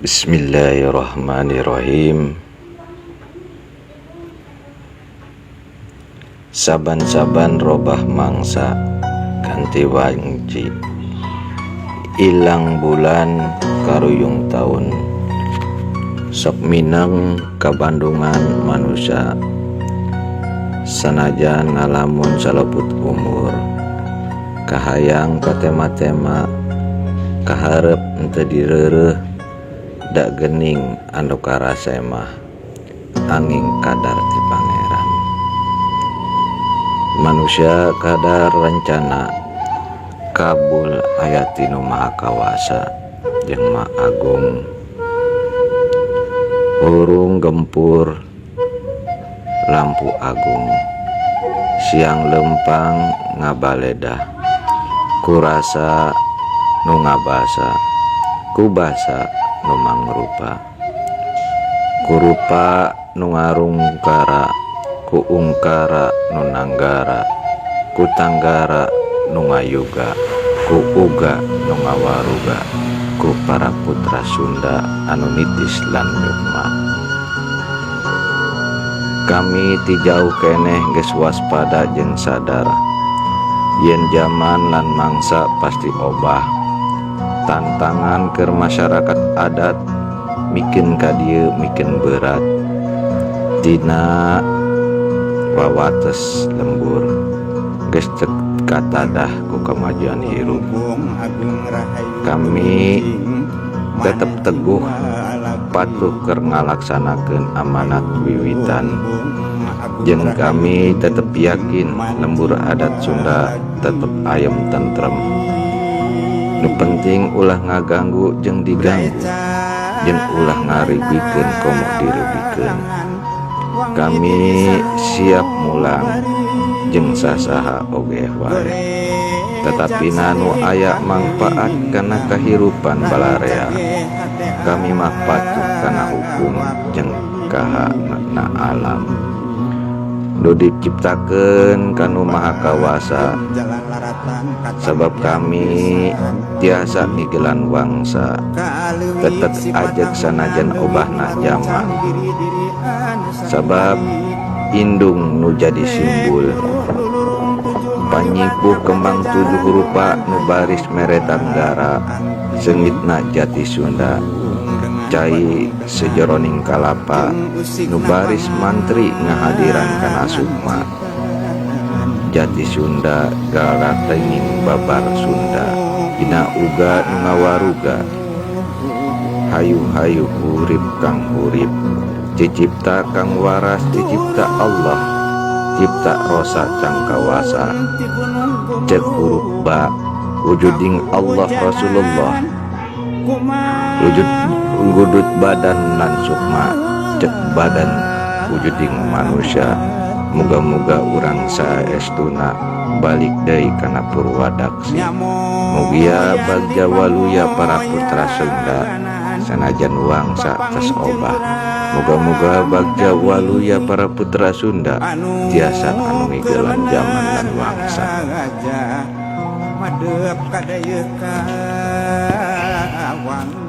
Bismillahirrahmanirrahim. Saban-saban robah mangsa ganti wanci, ilang bulan karuyung taun, sok mineng kabandungan manusia sanajan ngalamun saluput umur, kahayang katema-tema kaharep henteu direureuh, da gening anu karasa mah anging kadar ti Pangeran. Manusia kadar rencana kabul aya ti Nu Maha Kawasa jeung Maha Agung. Hurung gempur lampu agung, siang leumpang ngabaledah, kurasa nu ngabasa, kubasa nu mangrupa, kurupa nu ngarungkara, ku ungkara nu nanggara, ku tanggara nu ngayuga, ku uga nu ngawaruga, ku para putra Sunda anu nitis lan nyukma. Kami ti jauh keneh geus waspada jeung sadar yen jaman lan mangsa pasti obah. Tantangan keur masyarakat adat mikeun ka dieu mikeun berat dina wawates lembur geus teu katadah ku kamajuan hirup. Kami tetep teguh patuh keur ngalaksanakeun amanat wiwitan, jeung kami tetep yakin lembur adat Sunda tetep ayem tentrem. Nu penting ulah ngaganggu jeung diganggu, jeung ulah ngarugikeun komo dirugikeun. Kami siap mulang jeung sasaha oge wae, tetapi nu aya mangpaat kana kahirupan balarea. Kami mah patuh kana hukum jeung kahana alam nu diciptakeun ka Nu Maha Kawasa, sabab kami tiasa ngigelan wangsa tetep ajeg sanajan obahna jaman, sabab indung nu jadi simbul panyipuh kembang tujuh rupa nu baris mere tanggara seungitna jati Sunda, cai sejeroning kalapa nu baris mantri ngahadiran kana sukma jati Sunda, garatenging babar Sunda dina uga nu ngawaruga. Hayu-hayu hurip kang hurip, cicipta kang waras, cicipta Allah, cipta rosa cangkawasa, cek huruf ba wujuding Allah Rasulullah, wujud gudut badan lan sukma, cek badan wujuding manusia. Muga-muga urang saestuna balik deui kana purwadaksi. Mugia bagja waluya para putra Sunda sanajan wangsa tos obah. Muga-muga bagja waluya para putra Sunda tiasa anu ngigelan jaman lan wangsa. Madep kadaya ka wangi.